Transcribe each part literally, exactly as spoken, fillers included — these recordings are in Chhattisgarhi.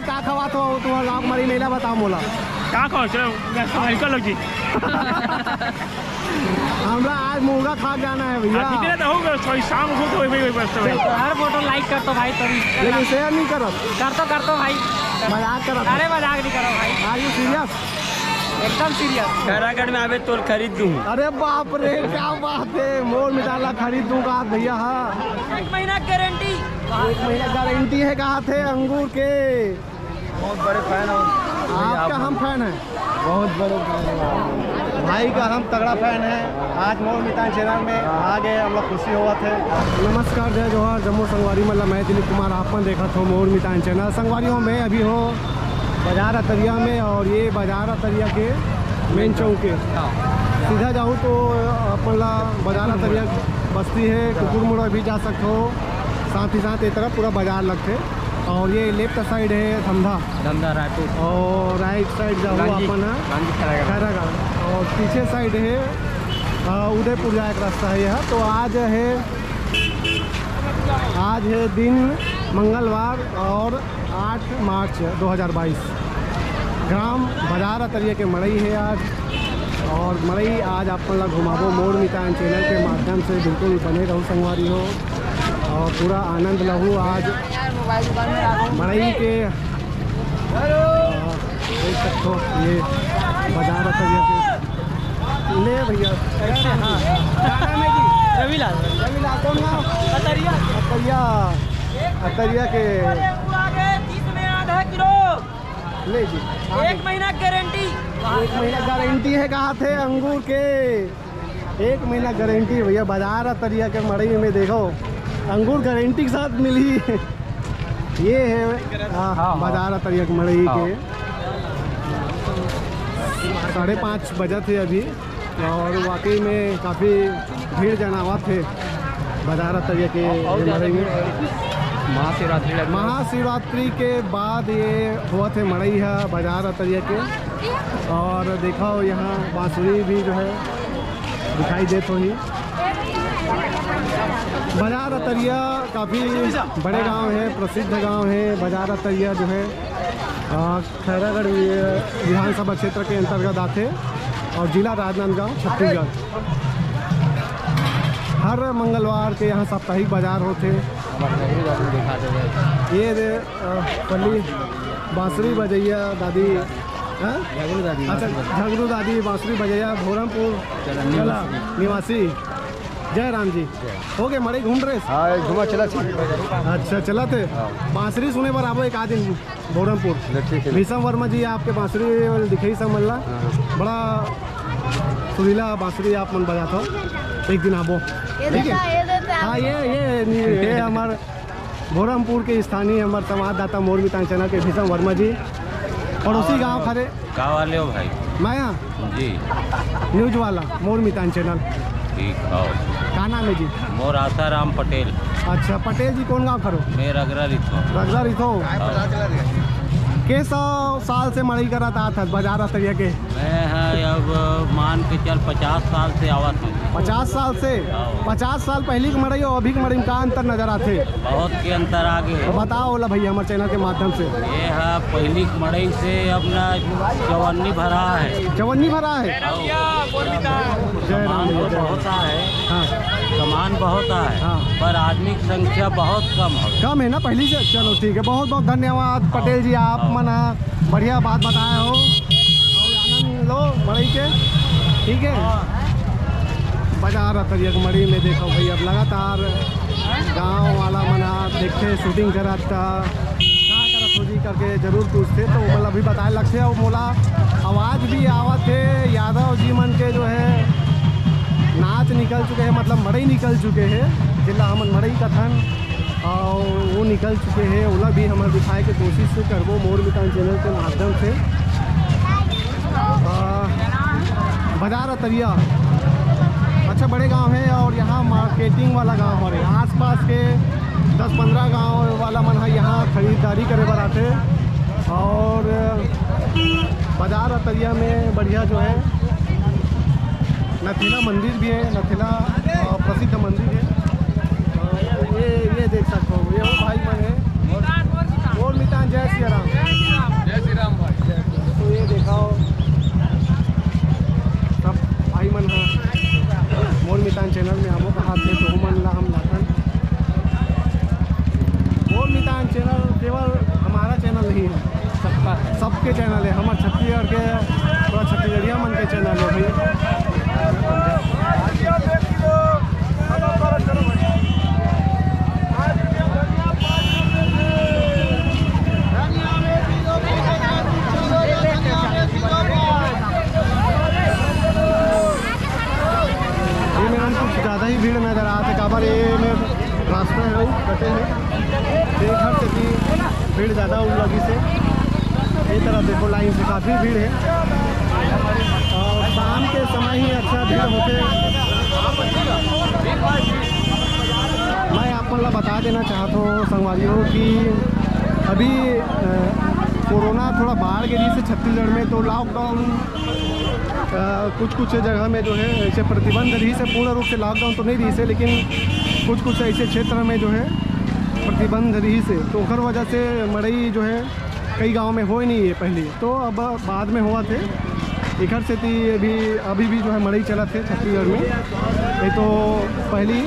का खवात हो तुमन गाँव के मड़ई में, एला बताओ मोला। का खाओ? चलो, मैं निकल लो जी। हमरा आज मुर्गा खा के जाना है भैया। हाँ, ठीक है, तो होगा, सॉरी, शाम को तो वही, वही बस, वही। हर फोटो लाइक कर दो भाई, तभी। लेकिन शेयर नहीं करत। कर दो, कर दो भाई। मजाक करत। अरे, मजाक नहीं करो भाई। Are you serious? एकदम सीरियस। खैरागढ़ में आवे तो खरीद दूँ। अरे बाप रे, क्या बात है, मोर मितान ला खरीद दूँ का भैया। हाँ, एक महीना गारंटी। एक महीना गारंटी है, कहा थे अंगूर के। बहुत बड़े फैन हो। आपका हम फैन है। बहुत बड़े फैन हो। भाई का हम तगड़ा फैन है। आज मोर मितान चैनल में आ गए, हम लोग खुशी हुआ थे। नमस्कार, जय जोहार, जम्मो संगवारी मन ला मैं दिलीप कुमार, आप मन देखत हो मोर मितान चैनल। संगवारी हो, मैं अभी हो बाजार अतरिया में, और ये बाजार अतरिया के मेन चौक के सीधा जाहू तो अपन ला बाजार अतरिया बस्ती है, कुकुर मुड़ा भी जा सकते हो। साथ ही साथ ये तरफ पूरा बाजार लगते। और ये लेफ्ट साइड है धमधा। धमधा रायपुर। और राइट साइड जाहू अपन है खैरागढ़। और पीछे साइड है, अ, उदयपुर जाए का रास्ता है यह। तो आज है, आज है दिन मंगलवार और आठ मार्च दो हज़ार बाईस। ग्राम बाजार अतरिया के मड़ई है आज। और मड़ई आज आप मन ला घुमाबो मोर मितान चैनल के माध्यम से। बिल्कुल बने रहू संगवारी हो। और पूरा आनंद लहू आज मड़ई के। देख सकते हो, ये बाजार अतरिया के। ले भैया, कैसे? हाँ। क्या नाम है जी? रविलाल। रविलाल, कौन गाँव? अतरिया। अतरिया। अतरिया के। ले जी। एक महीना गारंटी। एक महीना गारंटी है, कहा थे अंगूर के। एक महीना गारंटी भैया, बाजार अतरिया के मड़ई में देखो, अंगूर गारंटी के साथ मिली। ये है, हाँ, हाँ। बाजार अतरिया के मड़ई के। साढ़े पाँच बजत है अभी, और वाकई में काफ़ी भीड़ जनावत है बाजार अतरिया के मड़ई में। महाशिवरात्रि। महाशिवरात्रि के बाद ये हुआ थे मड़ई है बाजार अतरिया के। और देखो, यहाँ बांसुरी भी जो है दिखाई देत होही। बाजार अतरिया काफ़ी बड़े गांव है, प्रसिद्ध गांव है बाजार अतरिया जो है। अ, खैरागढ़ वि-, विधानसभा क्षेत्र के अंतर्गत आथे और जिला राजनांदगांव, छत्तीसगढ़। हर मंगलवार के यहाँ साप्ताहिक बाजार होथे। ये दे, अ, पल्ली बांसुरी बजैया दादी, हाँ? झगड़ू दादी, अच्छा, बांसुरी बजैया। झगड़ू दादी बांसुरी बजैया, भोरमपुर चला, निवासी। निवासी। जय राम जी। जय। हो गए मड़ई घूम रहे? हाँ, घुमा चला छी। अच्छा, चला थे। हाँ। बांसुरी सुने बर आबो एक आध दिन भोरमपुर। ले, ठीक है। भीषम वर्मा जी आपके बांसुरी दिखाई सब मन ला। हाँ। बड़ा सुरीला बांसुरी आप मन बजात हो। एक दिन आबो। ये ठीक है? देता, ये देता। हाँ, ये, ये, ये हमारे भोरमपुर के स्थानीय हमारे संवाददाता मोर मितान चैनल के भीषम वर्मा जी। पड़ोसी गांव खरे। का वाले हो भाई? मैं यहाँ जी। न्यूज वाला, मोर मितान चैनल। ठीक हो। का नाम है जी? मोर आसाराम पटेल। अच्छा, पटेल जी कौन गांव खरो? मैं रगरा रिथो। रगरा रिथो। हाँ। के सौ साल से मड़ई करत आत हस बाजार अतरिया के? मैं है अब मान के चल पचास साल से आवत हूँ। पचास साल से? हाँ। पचास साल पहली के मड़ई और अभी के मड़ई में का अंतर नजर आथे? बहुत के अंतर आ गए। तो बताओ ओला भैया हमारे चैनल के माध्यम से। ये है पहली के मड़ई से अब ना चवन्नी भरा है। चवन्नी भरा है? जय राम सामान भैया, तो जय राम। बहुत है। हाँ। सामान बहुत है। हाँ। पर आदमी की संख्या बहुत कम है। कम है ना पहली से? चलो ठीक है, बहुत बहुत धन्यवाद पटेल जी, आप हाँ। मन बढ़िया बात बताए हो। और आनंद लो मड़ई के, ठीक है। बाजार अतरिया के मड़ई में देखो भाई, अब लगातार गांव वाला मन देखते शूटिंग करत का, का करत हो जी करके जरूर पूछते, तो मतलब अभी बताए लगते। और मोला आवाज भी आवत है यादव जी मन के, जो है नाच निकल चुके हैं, मतलब मड़ई निकल चुके हैं, जिला हमन मड़ई कथन, और वो निकल चुके हैं, ओला भी हमन दिखाए के कोशिश करबो मोर मितान चैनल के माध्यम से। आ, बाजार अतरिया अच्छा बड़े गांव है और यहाँ मार्केटिंग वाला गांव हरे। आसपास के दस पंद्रह गांव वाला मन ह यहाँ खरीदारी करे बर आथे और बाजार अतरिया में बढ़िया जो है नथेला मंदिर भी है, नथेला, अ, प्रसिद्ध मंदिर है। अ, ये, ये देख सकते हो, ये वो भाई मन है। मोर मितान, जय सिया राम। के चैनल है, हमर छत्तीसगढ़ के, पूरा छत्तीसगढ़िया मन के चैनल है भाई। ये मेर कुछ ज़्यादा ही भीड़ नजर आत हे, काबर ये मेर रास्ता है, वो कटे है, तो एखर सेती भीड़ ज़्यादा लगिस हे। ये तरफ देखो, लाइन से काफ़ी भीड़ है और शाम के समय ही अच्छा भीड़ होथे। मैं आप मन ला बता देना चाहत हूँ संगवारी हो कि अभी, अ, कोरोना थोड़ा बाढ़ गे रहिस हे छत्तीसगढ़ में, तो लॉकडाउन अ, कुछ कुछ जगह में जो है ऐसे प्रतिबंध रहिस हे, पूर्ण रूप से लॉकडाउन तो नहीं रहिस हे, लेकिन कुछ कुछ ऐसे क्षेत्र में जो है प्रतिबंध रहिस हे, तो ओकर वजह से मड़ई जो है कई गांव में होय नहीं है पहली, तो अब बाद में होवत हे। एखर सेती अभी, अभी भी जो है मड़ई चलत हे छत्तीसगढ़ में, नहीं तो पहली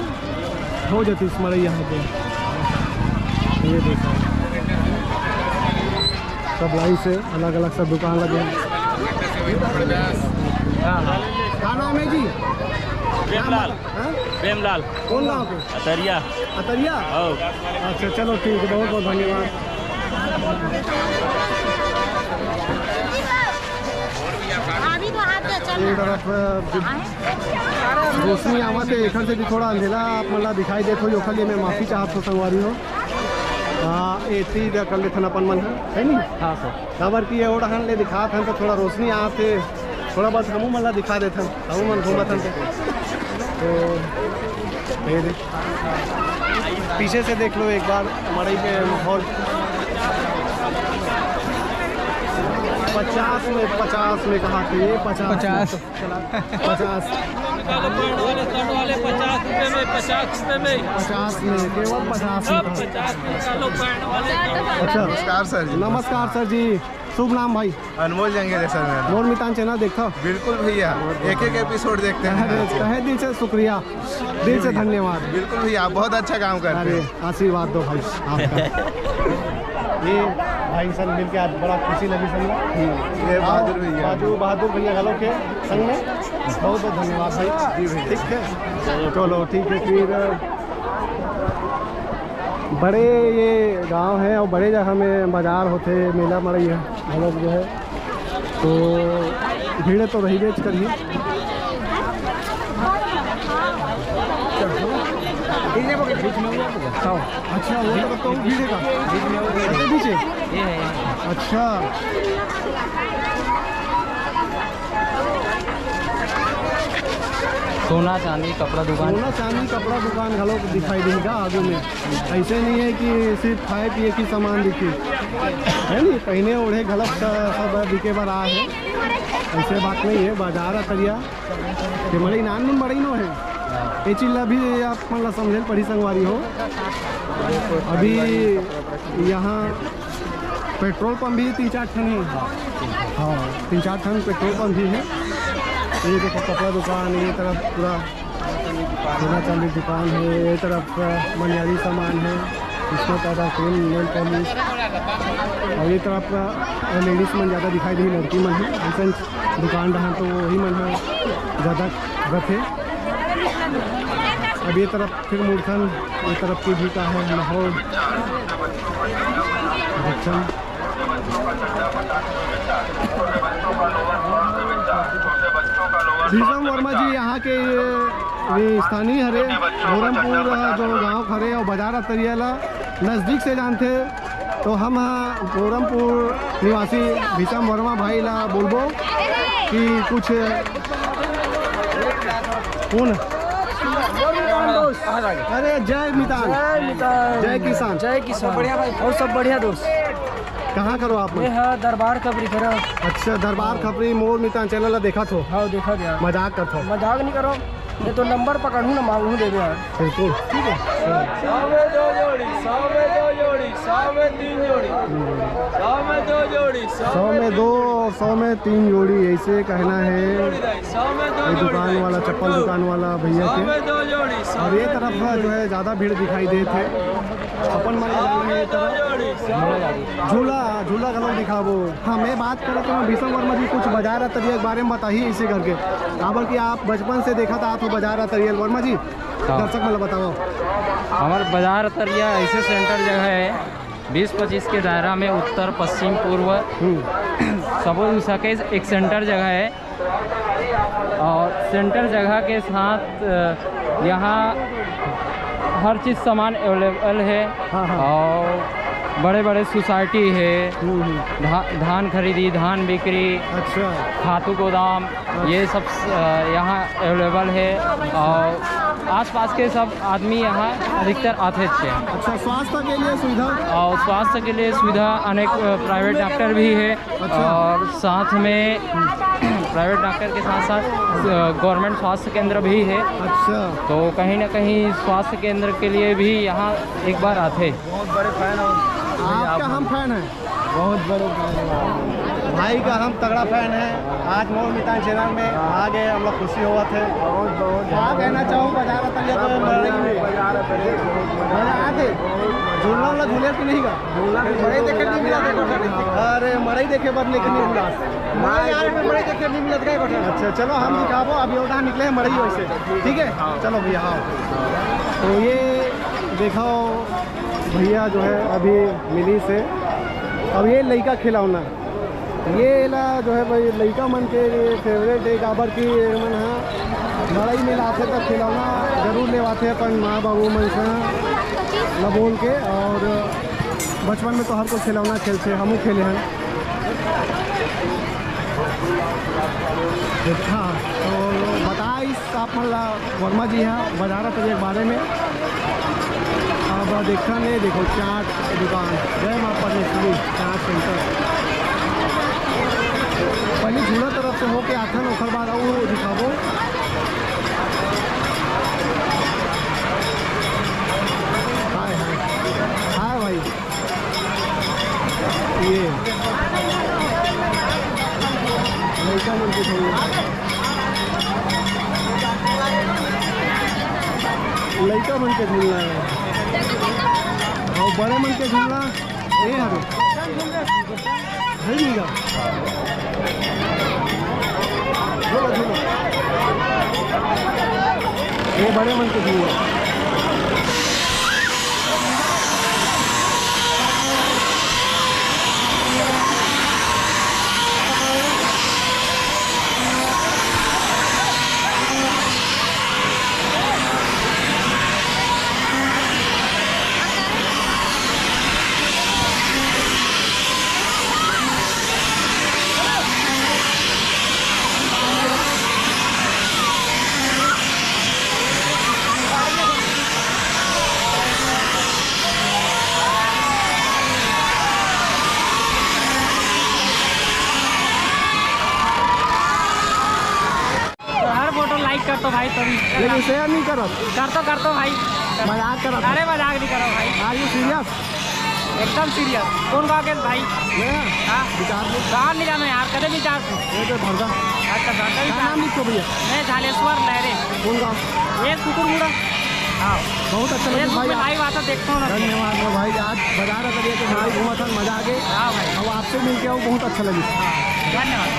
हो जातिस मड़ई यहाँ पे। ये देखो, सब लाइन से अलग-अलग सब दुकान लगे हैं। हाँ, हाँ। का नाम है जी? प्रेमलाल। हाँ? प्रेमलाल। कौन गाँव के? अतरिया। अतरिया? हाँ। अच्छा, चलो ठीक है, बहुत बहुत धन्यवाद। अभी तो हाथ दे, चल। एक तरफ, अ, रोशनी आवत हे, एखर सेती थोड़ा अंधेरा आप मन ला दिखाई देत होही, ओखर लिए मैं माफी चाहत हूँ संगवारी हो। हाँ, एती जा कर लेथन अपन मन ह, है नी? हाँ सर। काबर कि ये ओड़हन ले दिखात हन तो थोड़ा रोशनी आत हे, थोड़ा बहुत हमू मन ला दिखा देथन, हमू मन घूमत हन तो। तो ये देख, पीछे से देख लो एक बार मड़ई के माहौल। पचास में, पचास में कहा थे ये, पचास में। पचास। पचास। निकालो पैंट वाले, शर्ट वाले, पचास रुपए में, पचास रुपए में। पचास में, केवल पचास में। सब पचास में निकालो पैंट वाले, शर्ट वाले। अच्छा। नमस्कार सर जी। नमस्कार सर जी, शुभ नाम भाई? अनमोल जंगेले सर मेरा। मोर मितान चैनल देखथव? बिल्कुल भैया, एक एक एपिसोड देखते हैं। अरे, तहे दिल से शुक्रिया, दिल से धन्यवाद। बिल्कुल भैया, आप बहुत अच्छा काम करते हैं। अरे, आशीर्वाद दो भाई आपका। ये भाई सन मिलके आज बड़ा खुशी लगी सन। ये बहादुर भैया। बाजू बहादुर भैया घलो के संग में बहुत बहुत धन्यवाद भाई। जी भैया। ठीक है, चलो ठीक है फिर। बड़े ये गांव है और बड़े जगह में बाजार होथे, मेला मड़ई है, घलो जो है तो भीड़ तो रहिबेच करही। हाँ। अच्छा, वो तरफ तो भीड़ है का? अच्छा, पीछे। अच्छा। सोना चांदी कपड़ा दुकान। सोना चांदी कपड़ा दुकान घलो दिखाई देही का आगू में? ऐसे नहीं है कि सिर्फ खाए पिए की सामान दिखी, है नी? पहने ओढ़े घलो स-, सब बिके बर आए हैं, ऐसे बात नहीं है। बाजार अतरिया के मड़ई नानमुन मड़ई नो है, ये चीज ला भी आप मन ला समझे ल पड़ी संगवारी हो। अभी यहाँ पेट्रोल पंप भी तीन चार ठन है। हाँ, तीन चार ठन पेट्रोल पंप भी है। ये देखो कपड़ा दुकान, ये तरफ पूरा सोना चांदी दुकान है, ये तरफ मनियारी सामान है, इसमें पैदा क्रीम, नेल पॉलिश, और ये तरफ लेडीज मन ज़्यादा दिखाई दी, लड़की मन है। ऐसा दुकान रहा तो वही मन है ज़्यादा रथे। अब ये तरफ फिर मुड़थन, ये तरफ की भी का है माहौल। अच्छा। भीषम वर्मा जी यहाँ के ये, ये स्थानीय हरे, गोरमपुर जो गांव हरे और बाजार अतरिया ला नजदीक से जानथे, तो हम गोरमपुर निवासी भीषम वर्मा भाई ला बोलबो कि कुछ कौन? अरे जय मितान। जय मितान। जय किसान। जय किसान। और सब बढ़िया दोस्त। कहाँ करो आप? मैं हाँ दरबार खपरी करा। अच्छा, दरबार खपरी मोर मितान चैनल ला देखा थो? हाँ, देखा गया। मजाक कर थो? मजाक नहीं करो, ये तो नंबर पकड़ू ना, मांगू देवे यार। बिल्कुल। ठीक है। सौ में दो जोड़ी, सौ में दो जोड़ी, सौ में तीन जोड़ी, सौ में दो जोड़ी, सौ में दो और सौ में तीन जोड़ी, ऐसे कहना है। ये दुकान वाला, चप्पल दुकान वाला भैया के। और ये तरफ जो है ज़्यादा भीड़ दिखाई देत है। अपन मन जाना है ये तरफ। झूला, झूला घलो दिखाबो। हाँ, मैं बात करत हूँ भीषम वर्मा जी, कुछ बजार अतरिया के बारे में बताही इसे करके, काबर कि आप बचपन से देखत आत हो बजार अतरिया वर्मा जी, हाँ। दर्शक मन ला बताओ। हमर बजार अतरिया ऐसे सेंटर जगह है, बीस पच्चीस के दायरा में उत्तर, पश्चिम, पूर्व, हम्म। सबो दिशा के एक सेंटर जगह है। और सेंटर जगह के साथ, अ, यहाँ हर चीज़ सामान अवेलेबल है। हाँ, हाँ। और बड़े बड़े सोसाइटी है, हम्म, हम्म। धा-, धान खरीदी, धान बिक्री, अच्छा। खातू गोदाम, अच्छा। ये सब, अ, यहाँ अवेलेबल है। और आसपास के सब आदमी यहाँ अधिकतर आथे थे। अच्छा, स्वास्थ्य के लिए सुविधा? और स्वास्थ्य के लिए सुविधा अनेक, अ, प्राइवेट डॉक्टर भी है। अच्छा। और साथ में प्राइवेट डॉक्टर के साथ साथ, अ, गवर्नमेंट स्वास्थ्य केंद्र भी है। अच्छा। तो कहीं ना कहीं स्वास्थ्य केंद्र के लिए भी यहाँ एक बार आते। बहुत बड़े फैन हो। आपका हम फैन है। बहुत बड़े फैन हो। भाई का हम तगड़ा फैन है। आज मोर मितान चैनल में आ गए, हम लोग खुशी हुआ थे। बहुत, बहुत। क्या कहना चाहूँ, बजार अतरिया तो मजा ही नहीं। मजा आ गए। झूलना वाला झूले कि नहीं का? मड़ई देखे नहीं मिला, देखो सर। अरे, मड़ई देखे बर लेकिन नहीं मिला। मड़ई यार, मड़ई देखे नहीं मिला, देखो सर। अच्छा, चलो, हम दिखाबो, अभी ओटा निकले हैं मड़ई वैसे, ठीक है? चलो भैया, आओ। तो ये देखो, भैया जो है अभी मिली से, अब ये लइका खिलौना, ये एला जो है भाई, लइका मन के लिए फेवरेट है, काबर कि ये मन ह लड़ाई में आथे त खिलौना जरूर लेवाथे अपन माँ बाबू मन से ल बोल के। और बचपन में तो हर कोई खिलौना खेलथे, हमहू खेले हन। हाँ, तो बताइस आप मन ला वर्मा जी ह बजार अतरिया के बारे में। अब देखथन, ये देखो, चाट दुकान, जय माँ परमेश्वरी चाट सेंटर। पहले झूला तरफ से होके आथन, ओकर बाद अउ दिखाबो। हाय, हाय। हाय भाई। ये लइका मन के झूलना, लइका मन के झूलना है और बड़े मन के झूलना ये हवे। है नहीं का? झूलो, झूलो। ये बड़े मन के झूलो। हर फोटो लाइक कर तो भाई तुम। लेकिन शेयर नहीं करत। कर तो, कर तो भाई। मजाक करत। अरे मजाक नहीं करो भाई। Are you serious? एकदम सीरियस। कौन गाँव के भाई? मैं हाँ। विचार में। गाँव नहीं जाना यार, कदे विचार को। ये तो भरदा। अच्छा, भरदा भी क्या था। नाम लिखो भैया? मैं झालेश्वर लहरे। कौन गाँव? ये कुकुरमुड़ा। हाँ। बहुत अच्छा ये लगा भाई, आप लाइव आता देखता हूँ ना। धन्यवाद भाई, आज बजार अतरिया के भाई घूमा था, मजा आ गया। हाँ भाई। अब आपसे मिलके वो बहुत अच्छा लगे। धन्यवाद।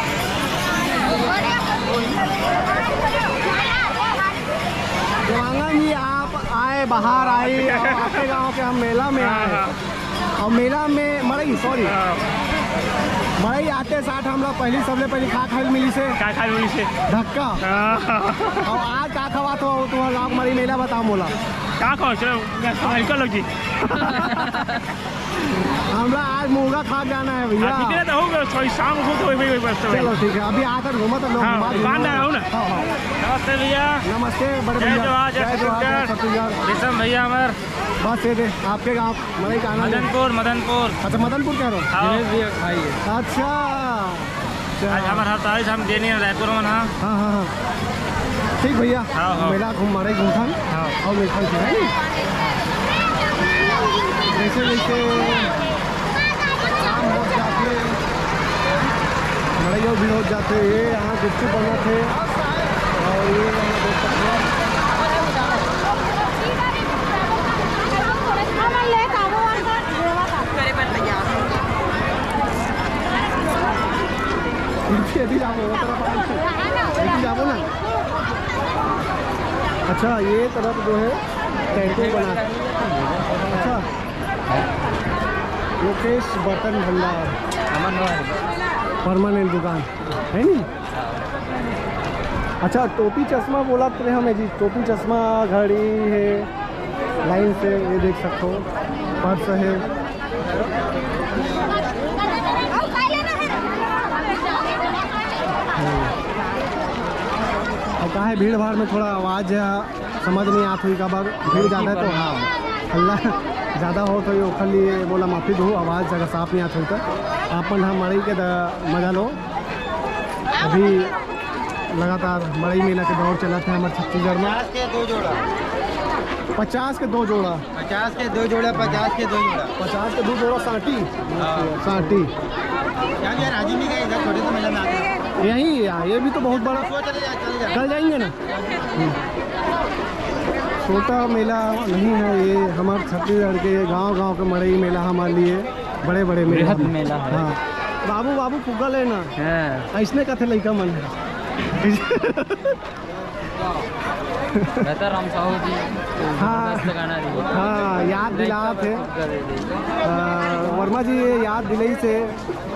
देवांगन जी, आप आए, बाहर आई और आपके गांव के हम मेला में हाँ, आए। हाँ। और मेला में मड़ई, सॉरी, हाँ। मड़ई आते साथ हम लोग पहली, सबले पहली का खाइल मिली से? का खाइल मिली से? धक्का। हाँ। और आज का खवात हो तुम्हारा गाँव मड़ई मेला, बताओ मोला। का खाओ, चलो, मैं समझ कर लो जी। हमरा आज मुर्गा खा जाना है भैया। हाँ, ठीक है, तो हो गया, सॉरी, शाम को तो वही, वही बस, वही। चलो ठीक है, अभी आकर घूमा तो लोग हाँ, घुमा दुकानदार दूंगा। हो ना। हाँ, हाँ। नमस्ते भैया। नमस्ते बड़े जय भैया। जोहार, जय जय जोहार, जय छत्तीसगढ़। छत्तीसगढ़। विषम भैया हमार। बस ये दे, आपके गाँव मड़ई का आनंद है। मदनपुर, मदनपुर। अच्छा, मदनपुर कह रहे हो? हाँ। दिनेश भैया भाई है। अच्छा। अच्छा। आज हमारे हड़तालीस हम देनी है रायपुर में ना। हाँ, हाँ, हाँ। ठीक भैया, हाँ, हाँ। मेला घूम, मड़ई घूमथन। हाँ। और मिलथन फिर, है नी? जैसे, जैसे शाम हो जाते, मड़ई और भी हो जाते, ये यहाँ गुपचुप बना थे। और ये यहाँ देख सकते हैं। फिर से यदि जाबो, वो तरफ आओ। लेकिन जाबो ना। अच्छा, ये तरफ जो है टेंटू बना। अच्छा, लोकेश बर्तन भंडार, परमानेंट दुकान है नी। अच्छा, टोपी चश्मा बोला तेरे हमें जी, टोपी चश्मा, घड़ी है, लाइन से ये देख सकते हो, पर्स है। हम्म। और का है, भीड़ भाड़ में थोड़ा आवाज़ है, समझ नहीं आत होई, काबर भीड़ ज़्यादा है तो, हाँ, हल्ला ज़्यादा हो तो ये ओखर लिए बोला माफ़ी दो, आवाज़ जगह साफ नहीं आत होई तो। आप मन हम मड़ई के द-, मजा लो। अभी लगातार मड़ई मेला के दौर चलत हे हमर छत्तीसगढ़ में। पचास के दो जोड़ा। पचास के दो जोड़ा। पचास के दो जोड़ा, पचास के दो जोड़ा। पचास के दो जोड़ा साटी। हाँ। साटी। क्या यार, आज ही नहीं गए इधर, छोटे से मेला में आके। यही यार, ये भी तो बहुत बड़ा। सो चले जाए, चले जाए। कल जाएंगे ना। हम्म। छोटा मेला नहीं है ये, हमारे छत्तीसगढ़ के गांव-गांव के मड़ई मेला हमारे लिए बड़े-बड़े मेला बृहद हैं। मेला है। हाँ। बाबू, बाबू फुग्गा लेना। हाँ। ऐसने कथे लइका मन। बेहतर राम साहू जी, हाँ। मस्त गाना रही। हाँ, याद दिलात हे। फुग्गा दे दे। अ, वर्मा जी ये याद दिलाई से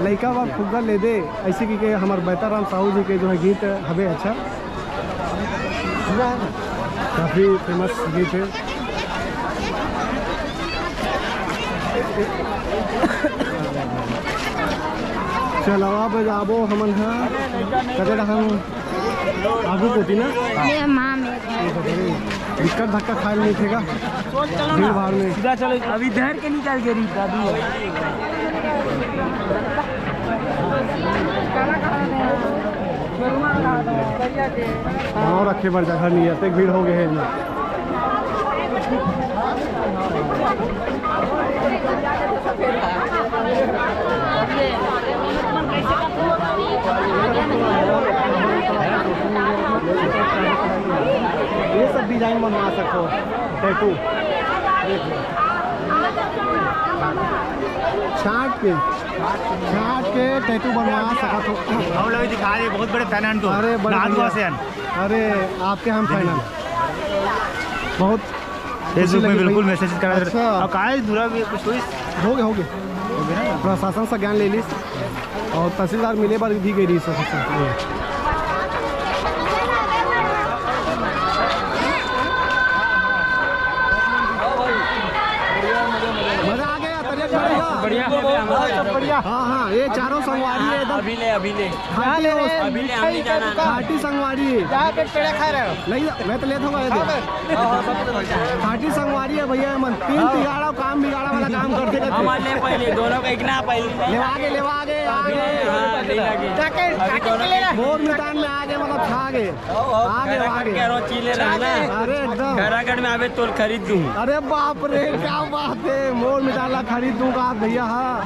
लइका बर फुग्गा ले दे, ऐसे कि, कि हमर बैताराम साहू जी के जो है गीत हवे अच्छा, काफ़ी फेमस गीत है। चलो अब जाबो हमन ह, कते हम आगू कोती ना। ये माँ में। दिक्कत धक्का खाए नहीं थे का? भीड़ भाड़ में। सीधा चलो, अभी धर के निकल के रही दादी। पाँव रखे बर जगह नहीं है, अतेक भीड़ हो गए है। ये सब डिजाइन बनवा सको, टैटू। छाट के, छाट के टैटू बनवा सकत हो। हम लोग दिखा रहे, बहुत बड़े फैन हैं तो। अरे, बड़े नाथ भैया। गोसेन। अरे, आपके हम फैन हैं। बहुत Facebook में बिल्कुल मैसेज करा। अच्छा। और काहे दूरा भी कुछ हुई? हो गए, हो गए। प्रशासन से ज्ञान ले लीस और तहसीलदार मिले बर भी गई रही। मजा आ गया, तबीयत बढ़िया। बढ़िया। हाँ, हाँ, ये चारों संगवारी है एकदम। अभी ले, अभी ले। खाटी हो, अभी ले, हमने जाना। खाटी संगवारी है। यहाँ पे पेड़ा खा रहे हो? नहीं, मैं तो लेता हूँ, ये दे। हाँ, हाँ, सब कुछ। खाटी संगवारी है भैया, मन तीन हाँ। तिगाड़ा काम बिगाड़ा वाला काम करते करते। हमारे लिए पहले, दोनों का इतना पहले। लेवा आगे, लेवा आगे, आगे। हाँ, ले आगे। जाके, अभी जाके दोनों ले ले। मोर मैदान में आगे, मतलब छा गए। आगे, आगे। कह रहा हूँ, चीले रहा ना। अरे एकदम। खैरागढ़ में आवे तो खरीद दूँ। अरे बाप रे, क्या बात है, मोर मैदान ला खरीद दूंगा भैया। हाँ,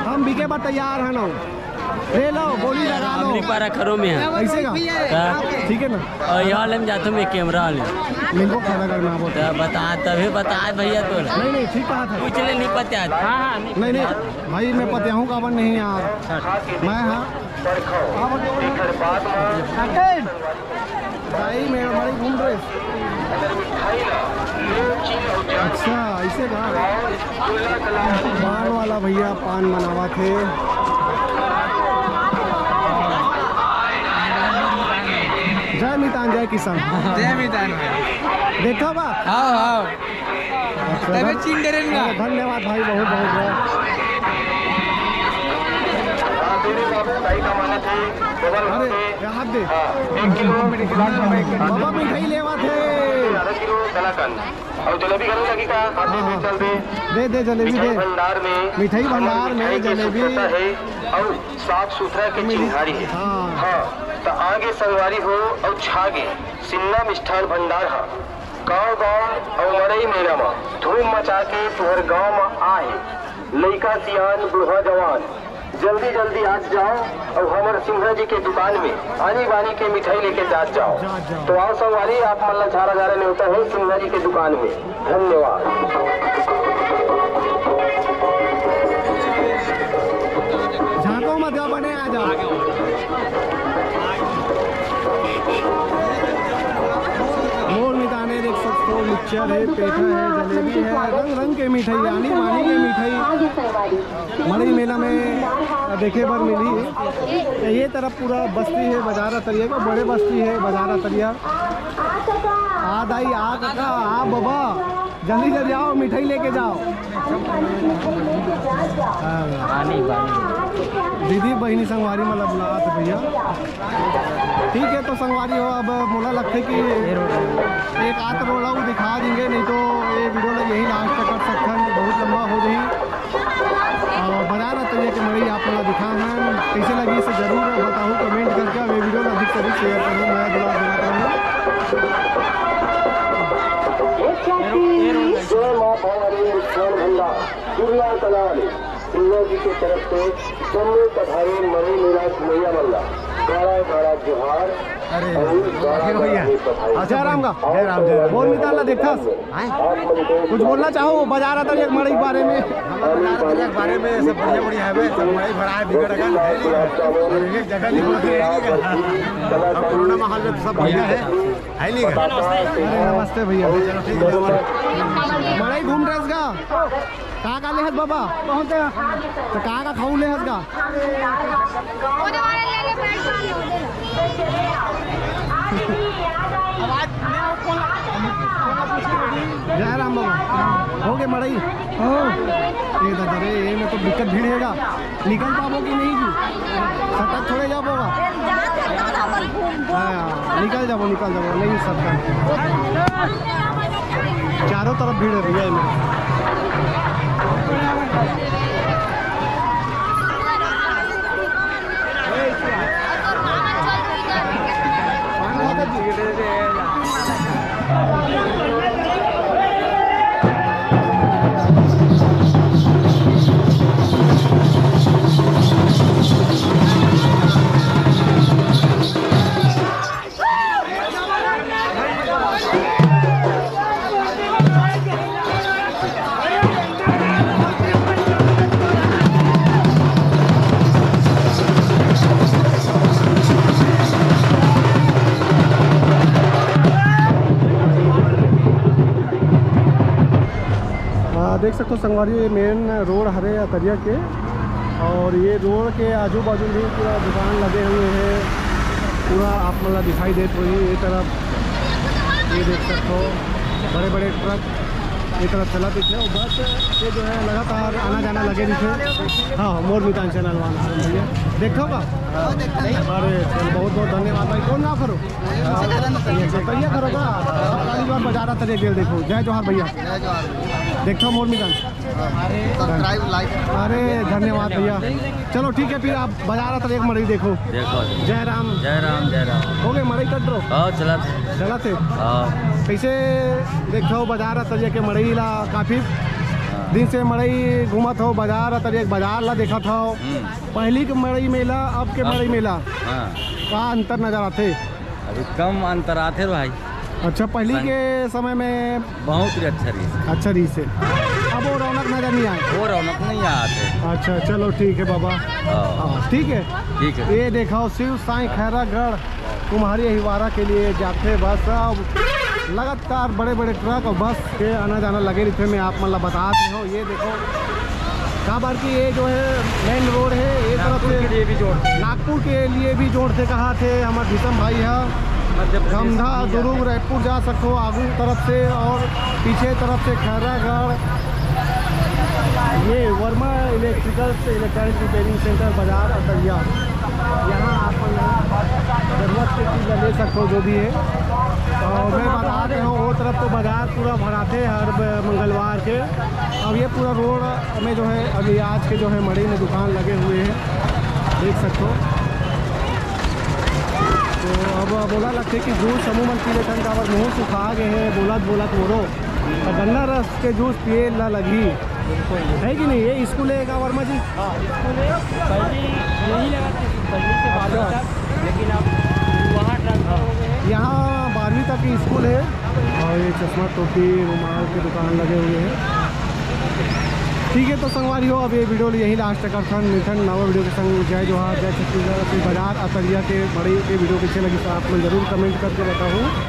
हम बिके बा तैयार है ना। ले लो, गोली लगा लो। हमनी पारा खरो में है। ऐसे का? हाँ। ठीक है ना? और यहाँ ले में जाता हूँ मैं कैमरा वाले। लिंगो खड़ा करना आप। तो बता, तभी बता भैया तो। नहीं, नहीं, ठीक कहा था। पूछ ले, नहीं पता। हाँ, हाँ, नहीं। नहीं, नहीं, भाई, मैं पतियाहूँ काबर नहीं यार। मैं, हाँ। भाई, मैं बड़ी घूम रहे। अच्छा, ऐसे का? पान वाला भैया पान बनावा थे। जय मितान, जय किसान। जय मितान भाई। देखा बा? हाँ, हाँ। अच्छा, तबे धन-, चिंडेरन गा। अरे, धन्यवाद भाई, बहुत, बहुत, बहुत। अरे, हाथ दे। बाबा मिठाई लेवा थे। आधा किलो कलाकंद। और जलेबी घलो लगी का? हाँ, हाँ। चल दे। दे, दे, जलेबी मिठाई दे। भंडार में मिठाई भंडार में मिठाई के जलेबी। शुद्धता है और साफ सुथरा के मिली। चिन्हारी है। हाँ। हाँ, तो आगे संगवारी हो और छागे सिन्हा मिष्ठान भंडार हा। गांव गांव और मड़ई मेला में धूम मचा के तुहर गांव में आए। लइका सियान बूढ़ा जवान, जल्दी जल्दी आज जाओ और हमर सिन्हा जी के दुकान में आनी बानी के मिठाई लेके जात जाओ। जात जाओ। तो आओ संगवारी, आप मन ला झारा झारा नेवता है सिन्हा जी के दुकान में। धन्यवाद। झांको आ जाओ, बने आ जाओ। मोर मितान ए देख सकथो, मिक्सचर हे, पेठा हे, जलेबी हे, रंग रंग के मिठाई, आनी बानी के मिठाई मड़ई मेला में देखे बर मिलही। ये तरफ पूरा बस्ती हे, बाजार अतरिया का बड़े बस्ती हे, बाजार अतरिया। आ दाई, आ कका, आ बबा, जल्दी जल्दी आओ, मिठाई लेके जाओ। हाँ। पानी, पानी। दीदी, बहिनी, संगवारी मन ला बुलात हे भैया। ठीक है, तो संगवारी हो, अब मोला लगथे कि एक आध रोड़ा अउ दिखा देंगे, नहीं तो ये वीडियो ला यही लास्ट तक कर सकथन, बहुत लंबा हो जाही। और बाजार अतरिया के मड़ई आप मन ला दिखा हन, कैसे लगी इसे जरूर बताओ कमेंट करके। अब ये वीडियो ला अधिक से अधिक शेयर करो, मैं दुआ देना चाहूँगा। जय माँ भवानी, जय भंडार, दुर्गा कलाल, दुर्गा जी के तरफ से जम्मू पधारे मणि निवास मैया मन ला गाड़ा गाड़ा जोहार। अरे, अउ गाड़ा गाड़ा भैया। जय राम का। जय राम, जय राम। बोल मितान ला देखथस? हैं? कुछ बोलना चाहो बाजार अतरिया के मड़ई के बारे में? हाँ, बाजार अतरिया के बारे में सब बढ़िया बढ़िया हवे, सब मड़ई भरा हे, बिकट अकन, है नहीं? और एक एक जगह नहीं बोलते, है नहीं? अब कोरोना माहौल में तो सब बढ़िया है, है नहीं? अरे नमस्ते भैया। चलो ठीक है। मड़ई घूम रहे का? का का लेहस बाबा? बहुत। तो का का खाऊ लेहस का? जय राम बाबा। हो गए मड़ई? हो। ए दादा रे, ये में तो दिक्कत भीड़ हेगा। निकल पाबो कि नहीं जी? सटक थोड़े जा पाबो। हाँ, निकल जाबो, निकल जाबो, नहीं सटक। चारों तरफ भीड़ है भैया, इनमें। आ, देख सकथो संगवारी, ये मेन रोड हरे अतरिया के, और ये रोड के आजू बाजू भी पूरा दुकान लगे हुए हैं। पूरा आप मन ला दिखाई देत होही ये तरफ, ये देख सकथो बड़े बड़े ट्रक ये तरफ चला दिखे, और बस ये जो है लगातार आना जाना लगे दिखे। हाँ, मोर मितान चैनल वाला भैया, देखो का? अरे चल, बहुत बहुत धन्यवाद भाई। कौन ना करो? भैया करो का? अब पहली बार बाजार आता है, देखो। जय जोहार भैया। देखो मोर मितान। सब्सक्राइब, लाइक। अरे धन्यवाद भैया। चलो ठीक है, फिर आप बाजार आता एक मड़ई देखो। देखो। जय राम। जय राम, जय राम। हो गए मड़ई कट रहो। हाँ, चला थे। चला थे। हाँ। कैसे देखो बाजार अतरिया के मड़ई ला? काफी दिन से मड़ई घूमत हो, बाजार अतरिया के बाजार ला देखत हो। हम्म। पहली के मड़ई मेला, अब के अब मड़ई मेला, हाँ। का अंतर नजर आथे? अभी कम अंतर आथे भाई। अच्छा, पहली संग- के समय में बहुत ही अच्छा रहिस। अच्छा रहिस हे। अब वो रौनक नजर नहीं आए। वो रौनक नहीं आते। अच्छा, चलो ठीक है बाबा। हाँ। हाँ, ठीक है। ठीक है। ये देखो, शिव साईं खैरागढ़ कुम्हारी अहिवारा के लिए जाते बस। अब लगातार बड़े बड़े ट्रक और बस के आना जाना लगे रहिथे। मैं आप मन ला बतात रहे हो, ये देखो, काबर कि ये जो है मेन रोड है, ये तरफ नागपुर से के लिए भी जोड़ते। नागपुर के लिए भी जोड़ते कहा थे हमारे भीषम भाई है। मध्य प्रदेश धमधा, दुर्ग, रायपुर जा सकते हो आगू तरफ से, और पीछे तरफ से खैरागढ़। ये Verma electricals electronic repairing centre बाजार अतरिया, यहाँ आप जरूरत के चीज़ ले सकते हो जो भी है। और मैं बता रहे हूँ, वो तरफ तो बाजार पूरा भराते हर ब-, मंगलवार के। अब ये पूरा रोड में जो है अभी आज के जो है मड़ई में दुकान लगे हुए हैं, देख सकते हो। तो अब बोला लगते कि जूस समूह मन पी लेथन, काबर मुँह सुखा गए हैं, बोलत बोलत मोरो। तो गन्ना रस के जूस पिए ला लगही, है कि नहीं? ये स्कूल है का वर्मा जी? हाँ, स्कूल है। पहले यही लगा था, पहले से बारहवीं तक, लेकिन अब वहाँ ट्रांसफर हो गए हैं। यहाँ बारहवीं तक की स्कूल है। और ये चश्मा, टोपी, रुमाल के दुकान लगे हुए हैं। ठीक है, तो संगवारी हो, अब ये video ल यहीं last करथन, मिलथन नवा video के संग। जय जोहार, जय छत्तीसगढ़। फिर बाजार अतरिया के बड़े के video कैसे लगिस, आप मन जरूर comment करके बताहू।